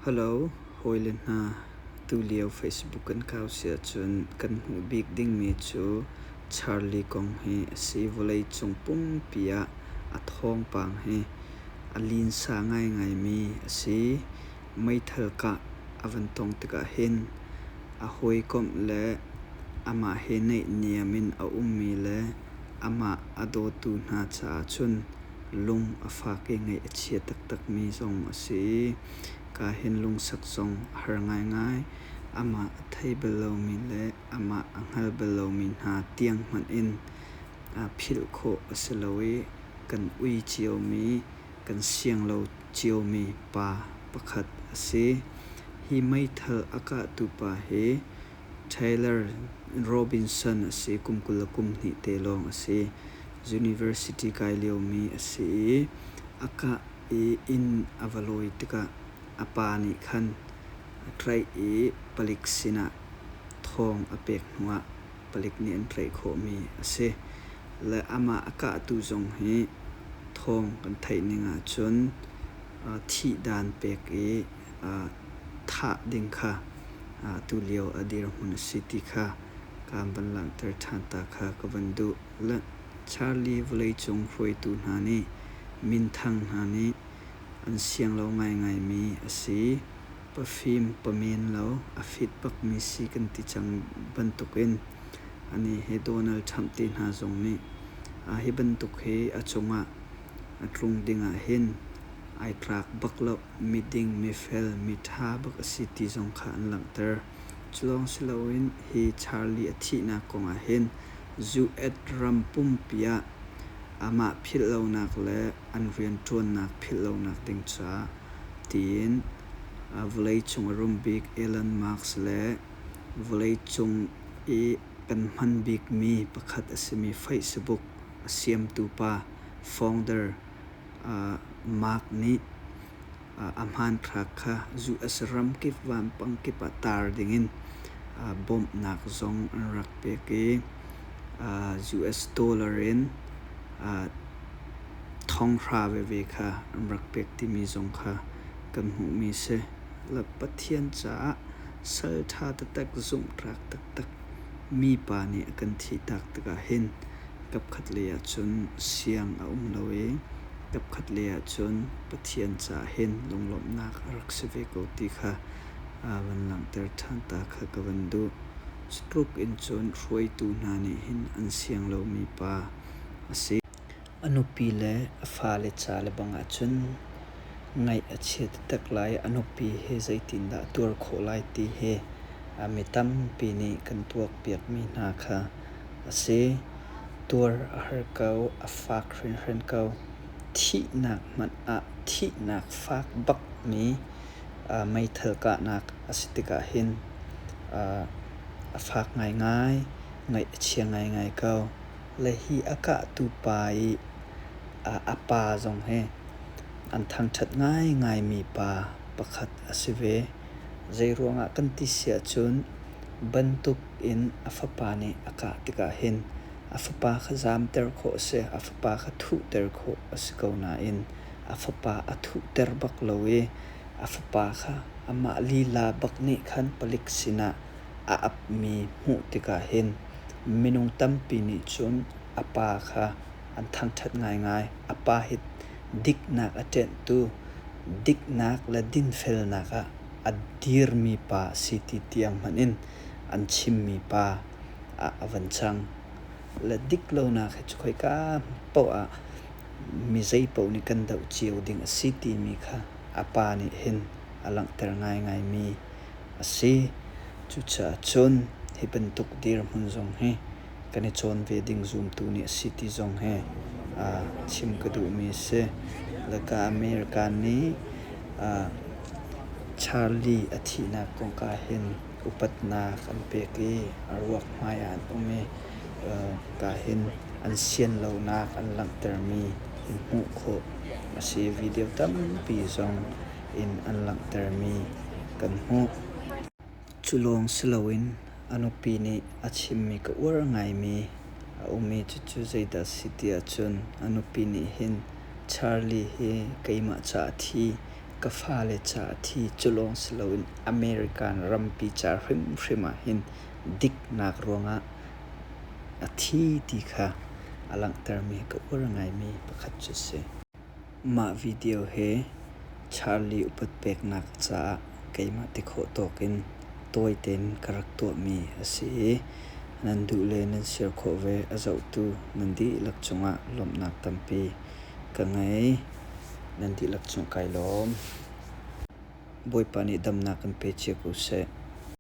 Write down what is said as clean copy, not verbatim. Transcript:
Hello, hawile hna. Tulio Facebook kan kau si ahcun kan hmuh bik dingmi cu Charlie kong hi a si. Vawleicung pumpi ah a thawngpang hi a linsa ngaingaimi a si. Meithal kah a van tong tikah hin a hawikomh le amah he naihniam in a ummi le amah a dawtu hna caah cun lung a fak i ngaih a chia taktakmi zong a si i ka hin lungsak zong a har ngaingai. Amah a thei bal lomi le amah a hngal bal lomi hna tiang hmanh in philh khawh a si lo i kan ui ciomi, kan siang lo ciomi pa pakhat a si. Hi meithal a kahtu pa hi Tyler Robinson a si. Kum 22 te lawng a si. University kai liomi a si i a kah i inn a va lawi tikah a pa nih khan a tlaih i palik sinah thawng a pek hnuah palik nih an tlaih khawhmi a si. Le amah a kahtu zong hi thawng kan theih ning ahcun thihdan pek i thah ding kha tulio a dirhmun a si ti kha kaan van langhter ṭhan ta kha ka van duh. Le Charlie vawleicung hruaitu hna nih minthang hna nih an siang lo ngaingaimi a si. Pafim pamen lo, a fit bakmi si kan ti cang bantukin anih hi Donald Trump te hna zong nih hi bantuk hi a cungah a tlung dingah hin ai tlak bak lo. Miding, mifel, miṭha bak a si ti zong kha an langhter. Culawng si loin hi Charlie a thihnak kongah hin US ram pumpi ah amah philhlonak le an rianṭuannak philhlonak ding caah tiin vawleicung a rum bik Elon Musk le vawleicung i kan hman bikmi pakhat a simi Facebook a siamtu pa founder Mark nih a hmanthlak kha US ramkip vampang kip ah tar dingin bawmhnak zong an rak pek i US dollar in thonghra veve kha an rak pek timi zong kha kan hmuhmi si. Pathian caah sal ṭha taktak zumhtlak taktak mi pa nih a kan thihtak tikah hin kapkhat lei ahcun siang a um lo i kapkhat lei ahcun Pathian caah hin lunglawmhnak a rak si ve ko ti kha van langhter ṭhan ta kha ka van duh. Cutluk in cun hruaitu hna nih hin an siang lomi pa a si. A nupi le a fale ca le bang ahcun ngaih a chia taktak lai. A nupi hi zeitindah a tuar khawh lai ti hi mi tampi nih kan tuakpiakmi hna kha a si. Tuar a har ko, a fak hringhran ko. Thihnak hmanh ah thihnak fak bakmi meithal kahnak a si tikah hin a fak ngaingai, ngaih a chia ngaingai ko. Le hi a kahtu pa i a pa zong hi an thangṭhat ngaingaimi pa pakhat a si ve. Zeiruangah kan ti si ahcun bantuk in a fapa nih a kah tikah hin a fapa kha zamter khawh a si, a fapa kha thuhter khawh a si ko nain a fapa a thuhter bak lo i a fapa kha amah lila bak nih khan palik sinah a apmi hmuh tikah hin minung tampi nih cun a pa kha an thangṭhat ngaingai. A pa hi diknak a ṭenhtu, diknak le dinfelnak ah a dirmi pa a si ti tiang hmanh in an chimmi pa ah a van cang. Le dik lonak hi cu khoika paoh ah mi zeipaoh nih kan doh cio ding a si timi kha a pa nih hin a langhter ngaingaimi a si. Cucaah cun hi bantuk dirhmun zong hi kan i cawn ve ding zumtu nih a si ti zong hi chim ka duhmi a si. Laka America nih Charlie a thihnak kongka hin upatnak an pek i a ruak hmai ah an um i ka hin an sian lonak an langhtermi in hmuh khawh a si. Video tampi zong in an langhtermi kan hmuh. Cu lawng si loin a nupi nih a chimmi ka uar ngaimi a um i cucu zeidah a si ti ahcun a nupi nih hin Charlie hi keimah caah a thi. Ka fale ca a thi cu lawng si loin American rampi ca hrimhrim ah hin diknak ruangah a thi ti kha a langhtermi ka uar ngaimi pakhat cu a si. Mah video hi Charlie upat peknak caah keimah ti khawh tawk in tawi tein ka rak tuahmi a si i nan duh le nan share khawh ve. A zohtu nan dihlak cungah lawmhnak tampi ka ngei. Nan dihlak cung kai lawm. Bawipa nih damnak kan pe cio ko seh.